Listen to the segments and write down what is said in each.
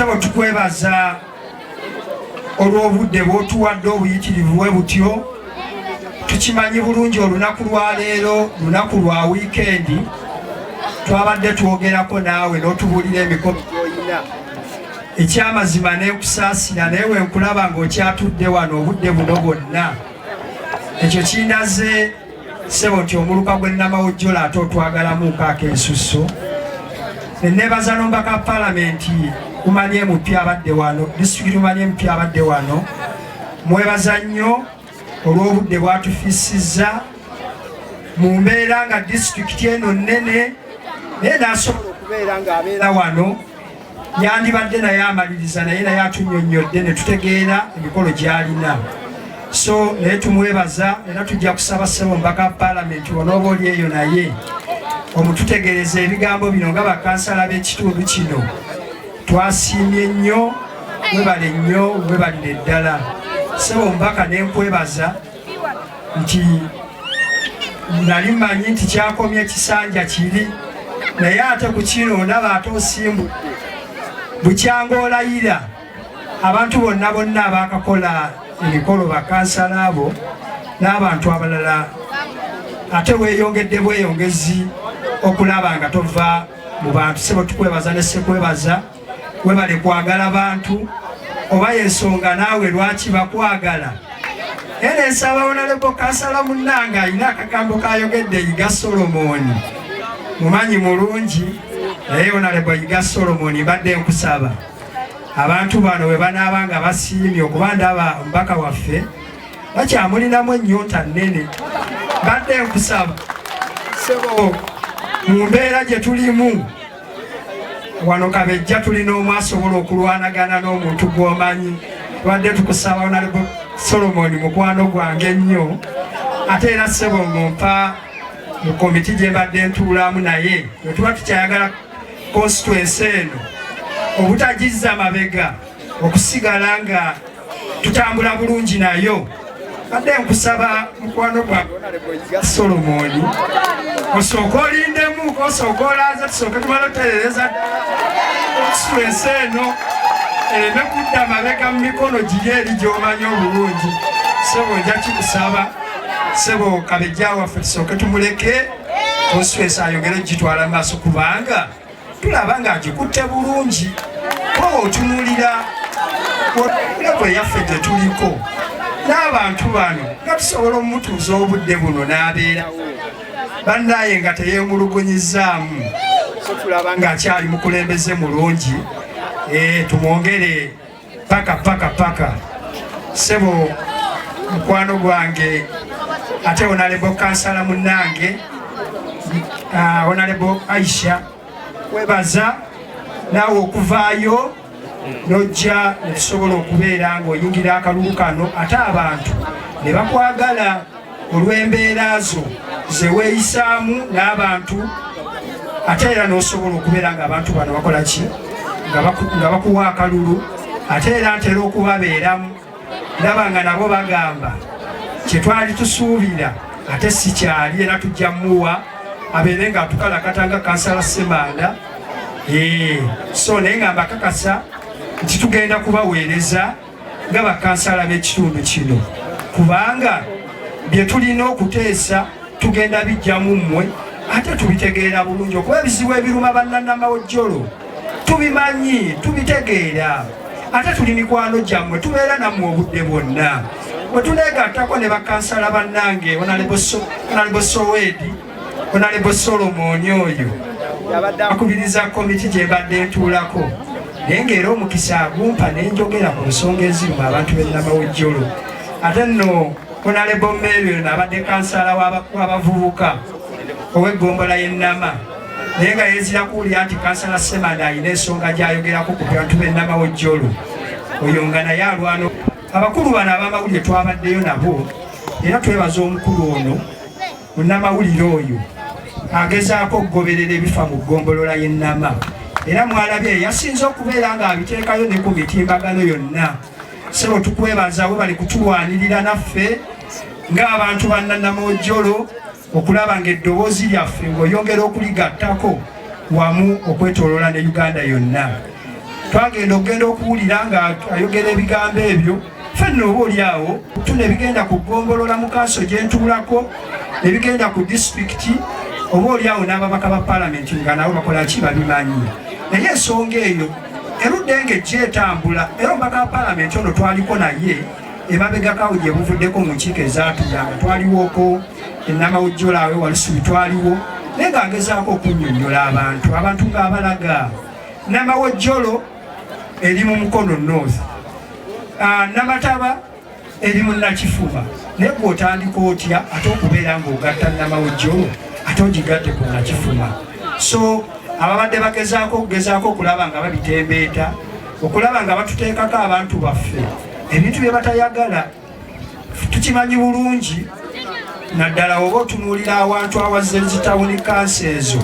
Ssebo, tukwebaza olw'obudde bw'otuwadde obuyitirivu bwe butyo. Tukimanyi bulungi olunaku lwa leero lunaku lwa wiikendi. Twabadde twogerako naawe n'otubuulira emikolo gy'olina. Ekyamazima nenkusaasira, naye wenkulaba ng'okyatudde wano obudde buno bwonna, ekyo kindaze, ssebo, nti omuluka gw'e Namawojjola ate otwagalamuuko ak'ensusso. Neneebaza n'omubaka palamenti Umanye mupya abadde wano, disitulikiti Umanye mupya abadde wano. Mwebaza nnyo olw'obudde bwatufiisizza mu mbeera nga disitulikiti eno nnene, naye n'asobola okubeera ng'abeera wano. Yandibadde naye amaliriza, naye atunyonnyodde ne tutegeera emikolo gy'alina. So naye tumwebaza, era tujja kusaba, ssebo mubaka palamenti, onooba oli eyo naye omututegereza ebigambo bino. Nga bakansala b'ekitundu kino twasiimye nnyo. Webale nnyo, webalire ddala, ssebo omubaka. Nenkwebaza nti nali mmanyi nti kyakomye kisanja kiri, naye ate ku kino ndaba ate osimbudde bukyanga olayira abantu bonna bonna abakakola emikolo, bakansala abo n'abantu abalala. Ate weeyongedde bweyongezi okulaba nga tova mu bantu. Sebo, tukwebaza ne sekwebaza. Webale kwagala bantu, oba yensonga naawe lwaki bakwagala. Era ensaba honorable kansala munnange alina akagambo kayogedde, Yiga Solomoni, mumanyi mulungi. Naye honorable Yiga Solomoni, mbadde nkusaba, abantu bano bwe banaaba nga basiimye, okuba ndaba omubaka waffe bakyamulinamu ennyonta nnene, mbadde nkusaba, sebo, mu mbeera gye tulimu wano Kabejja, tulina omu asobola okulwanagana n'omuntu gw'omanyi. Tubadde tukusaba, honorable Solomoni, mukwano gwange ennyo, ate era, ssebo, ng'ompa mu komiti gye mbadde ntuulamu, naye bwe tuba tukyayagala constituency eno obutagizza mabega, okusigala nga tutambula bulungi nayo, badde nkusaba, mukwano gwange Solomoni, osooka olindemu, osooka olaze, tusooke tumale oterereza constituency eno ereme kudda mabega mu mikono giri eri gy'omanyi obulungi. Sebo, nja kikusaba, sebo Kabejja waffe, tusooke tumuleke constituency ayongere ogitwala mu maaso, kubanga tulaba ng'agikutte bulungi. Oba otunuulira level yaffe gye tuliko n'abantu bano, nga tusobola omutuuza obudde buno n'abeerawo bannaye nga teyeemulugunyizaamu. So tulaba ng'akyali mukulembeze mulungi. Tumwongere paka paka paka. Sebo mukwano gwange, ate honorable kansala munnange, honorable Aisha, webaza naawe okuvaayo nojja netusobola okubeera ng'oyingira akalulu kano, ate abantu ne bakwagala olw'embeera zo ze weeyisaamu n'abantu, ate era n'osobola okubeera ng'abantu bano bakola ki, nga bakuwa akalulu. Ate era ntera okubabeeramu, ndaba nga nabo bagamba kyetwali tusuubira ate si kyali, era tujja muwa abeere nga atukalakata nga kansala Semanda. So naye nga mbakakasa nti tugenda kubaweereza nga bakansala b'ekitundu kino, kubanga bye tulina okuteesa tugenda bijjamu mmwe, ate tubitegeera bulungi, okuba ebizibu ebiruma bannannamawojjolo tubimanyi, tubitegeera, ate tuli mikwano gyammwe, tubeera nammwe obudde bwonna. Bwe tuneegattako ne bakansala bannange, honorable Sowedi, honorable Solomoni oyo yabadde akubiriza komiti gye mbadde ntuulako, naye ng'era omukisa agumpa ne njogera ku nsonga eziruma abantu b'e Namawojjolo. Ate nno honorable Mary ono abadde kansala w'abavubuka ow'eggombolola y'Ennama, naye nga yeezira kuwulira nti kansala Semanda alina ensonga gy'ayogerako ku bantu b'e Namawojjolo, oyo nga naye alwana. Abakulu bano ab'amawulire twabaddeyo nabo, era twebaza omukulu ono munnamawulire oyo agezaako okugoberera ebifa mu ggombolola y'Ennama, era mwalabye yasinze okubeera ng'abiteekayo ne ku mitimbagano yonna. Sebo, tukwebaza, we bali kutulwanirira naffe ng'abantu bannannamawojjolo okulaba ng'eddoboozi lyaffe ng'oyongera okuligattako wamu okwetoloola ne Uganda yonna. Twagenda okugenda okuwulira nga ayogera ebigambo ebyo, fenna oba oli awo tuna ebigenda ku ggombolola mu kanso gye ntuulako, ebigenda ku disitulikiti, oba oli awo n'ababaka ba palamenti nga nabo bakola ki, babimanyi. Naye ensonga eyo erudde ng'ejja etambula, era omubaka wa palamenti ono twaliko naye emabegakawo gye buvuddeko mu nkiiko ezatulanga, twaliwoko enamawujjolaawe walusubi twaliwo, naye ng'agezaako okunnyonnyola abantu, abantu ng'abalaga Namawojjolo eri mu Mukono North, Namataba eri mu Nakifuma, naye gwe otandika otya ate okubeera ng'ogatta Namawojjolo ate ogigatte ku Nakifuma? So ababadde bagezaako okugezaako okulaba nga babitembeeta, okulaba nga batuteekako abantu baffe ebintu bye batayagala, tukimanyi bulungi, naddala oba otunuulira awantu awazze zitawuni kansa ezo,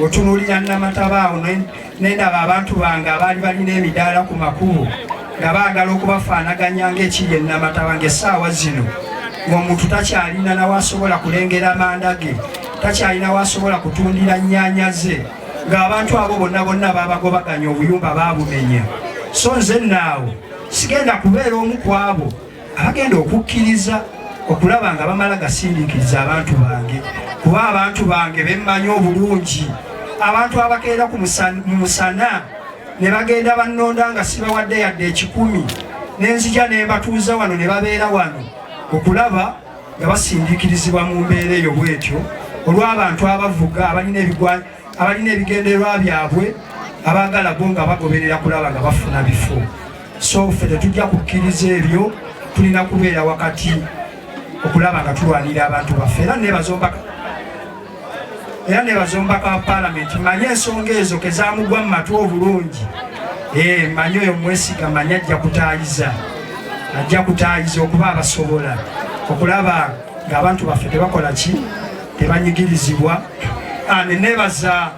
otunuulira Namataba awo, nendaba abantu bange abaali balina emidaala ku makubo nga baagala okubafaanaganya ng'ekiri enamataba, ng'essaawa zino ng'omuntu takyalina nawasobola kulengera manda ge, takyalina wasobola kutundira nnyaanya ze, ng'abantu abo bonna bonna babagobaganya, obuyumba babumenya. So nze naawo sigenda kubeera omu ku abo abagenda okukkiriza okulaba nga bamala gasindiikiriza abantu bange, kuba abantu bange bemmanyi obulungi, abantu abakeera mu musana ne bagenda bannonda nga sibawadde yadde 100, nenzija ne mbatuuza wano ne babeera wano, okulaba nga basindiikirizibwa mu mbeera eyo bwetyo olw'abantu abavuga abalina ebigendererwa byabwe, abaagala bo nga bagoberera kulaba nga bafuna bifo. So ffe tetujja kukkiriza ebyo, tulina kubeera wakati okulaba nga tulwanira abantu baffe. Era nebaza omubaka wa paalamenti, manye ensonga ezo kezamugwa mu matu obulungi. Manyi oyo mwesiga, manyi ajja kutaayiza, ajja kutaayiza okuba abasobola okulaba ng'abantu baffe tebakola ki, tebanyigirizibwa. Nenebaza.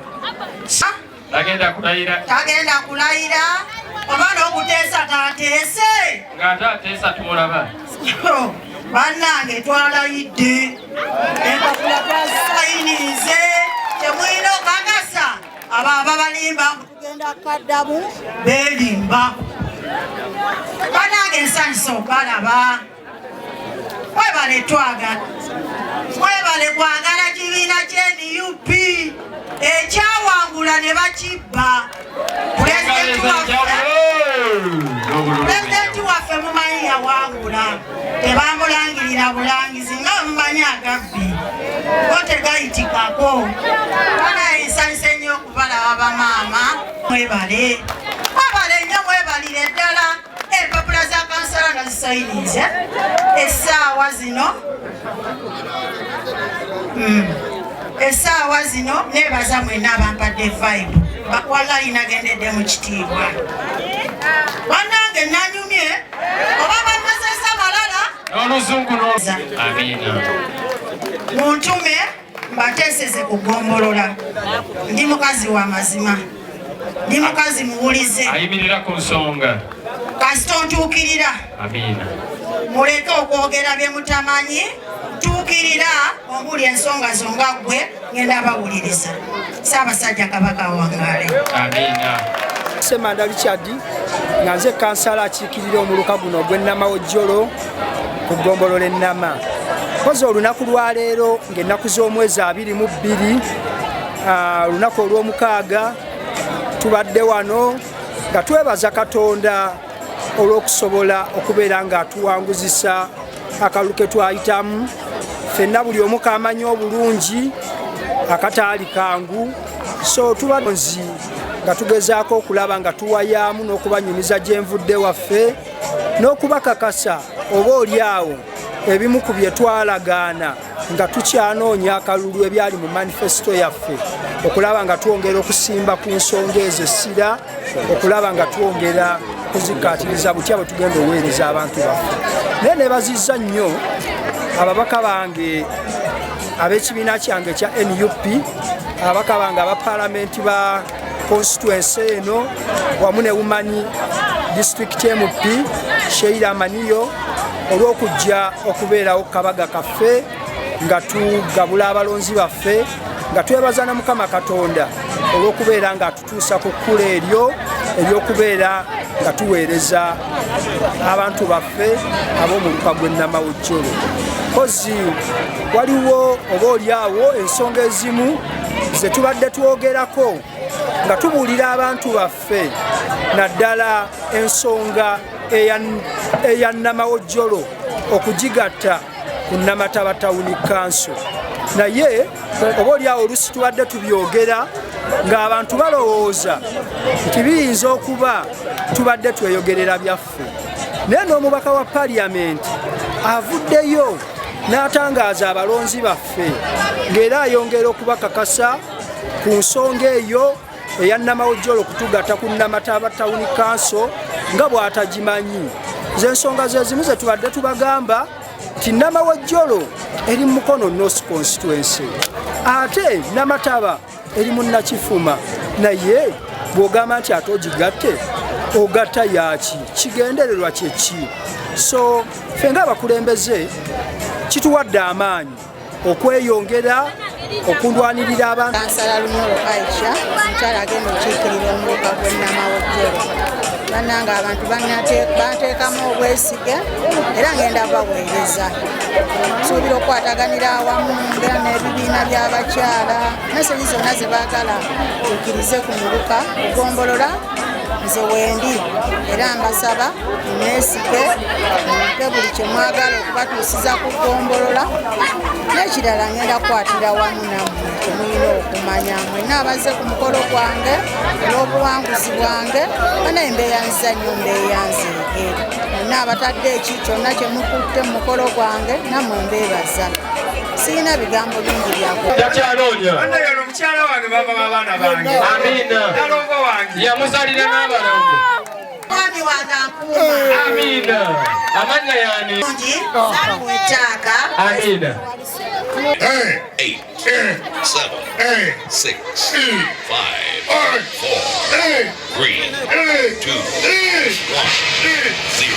Tagenda kulayira. Tagenda kulayira oba n'okuteesa tateese. Ng'ate ateesa tumulaba. Bannange, twalayidde, empapula twazisayinize, temulina okakasa. Abo ababalimba tugenda kaddamu beerimba. Bannange, nsanyusa okubalaba. Mwebale twagala, mwebale kwagala kibiina kye NUP ekyawangula ne bakibba. Pulezidenti waffe mumanyi yawangula, tebamulangirira bulangizi nga mumanyi agabbi ko tegayitikako. Banaye, nsanyuse nnyo okubalaba. Bamaama, mwebale, mwebale nnyo, mwebalire ddala. Empapula za kansala nazisayinize essaawa zino. Essaawa zino nebaza mwenna abampadde vibe. Wallahi nagendedde mu kitiibwa. Bannange, nanyumye oba bakozesa malala. N'oluzungu. Amiina. Muntume mbateeseze ku ggombolola. Ndi mukazi wa mazima, ndi mukazi muwulize. Ayimirira ku nsonga. Kasita ontuukirira. Amiina. Muleke okwogera bye mutamanyi. Tuukirira ombuli ensonga zo nga ggwe, ngenda bawuliriza. Ssaabasajja Kabaka wangaale. Amiina. Semanda Richard, nga nze kansala akiikirira omuluka guno ogw'Ennamawojjolo ku ggombolola Ennama. Kozi olunaku lwaleero ng'ennaku z'omwezi 22, olunaku olw'omukaaga, tubadde wano nga twebaza Katonda olw'okusobola okubeera nga atuwanguzisa akalulu ke twayitamu ffenna, buli omu kamanyi obulungi akataali kangu. So tuba nzi nga tugezaako okulaba nga tuwayaamu n'okubanyumiza gyenvudde waffe n'okubakakasa oba oli awo ebimu ku bye twalagaana nga tukyanoonya akalulu, ebyali mu manifesito yaffe, okulaba nga twongera okusimba ku nsonga ezo essira, okulaba nga twongera kuzikkaatiriza butya bwe tugenda oweereza abantu baffe. Naye nebazizza nnyo ababaka bange ab'ekibiina kyange ekya NUP, ababaka bange aba paalamenti ba constituency eno, wamu ne woman district MP Sheila Amaniyo, olw'okujja okubeerawo kabaga kaffe nga tugabula abalonzi baffe, nga twebaza na Mukama Katonda olw'okubeera nga atutuusa ku kkula eryo. ery'okubeera nga tuweereza abantu baffe ab'omuluka gw'e Namawojjolo. Kozi waliwo oba oliawo ensonga ezimu ze tubadde twogerako nga tubuulira abantu baffe, naddala ensonga eya Namawojjolo okugigatta ku Namataba Town Council. Naye oba oliawo olusi tubadde tubyogera ng'abantu balowooza nti biyinza okuba tubadde tweyogerera byaffe, naye n'omubaka wa paliyamenti avuddeyo n'atangaaza abalonzi baffe ng'era ayongera okubakakasa ku nsonga eyo eya Namawojjolo okutugatta ku Namataba Town Council nga bw'atagimanyi. Ze ensonga ze zimu ze tubadde tubagamba nti Namawojjolo eri mu Mukono North Constituency, ate Namataba eri mu Nakifuma. Naye bw'ogamba nti ate ogigatte, ogatta yaki? Kigendererwa kyeki? So ffe ng'abakulembeze kituwadde amaanyi okweyongera okulwanirira abantu. Kansala Lunyolo Aisha, omukyala agenda okukiikirira omuluka gw'e Namawojjolo. Bannange, abantu banteekamu obwesige era ngenda baweereza. Nsuubira okukwataganira awamu ngera n'ebibiina by'abakyala, message zonna ze baagala tuukirize ku muluka kugombolola, nze wendi. Era mbasaba muneesige, mumpe buli kye mwagala okubatuusiza ku ggombolola. N'ekirala, ngenda kukwatira wamu nammwe. Kyemulina okumanya, mwenna abazze ku mukolo gwange olw'obuwanguzi bwange, banaye mbeeyanziza nnyo, mbeeyanzeege. Mwenna abatadde eki kyonna kye mukutte mu mukolo gwange, nammwe mbeebaza. Sirina bigambo bingi byaku Takyanoonya. Ono mukyala wange, baba w'abaana bange. Amiina. Nalongo wange. Yamuzalira n'abalongo. Mwami wange ankuuma. Amiina. Amannya yani? Ngi wetaaka. Amiina. 8, 7, 6, 5, 4, 3, 2, 1, 0.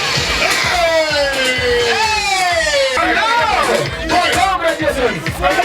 Congratulations.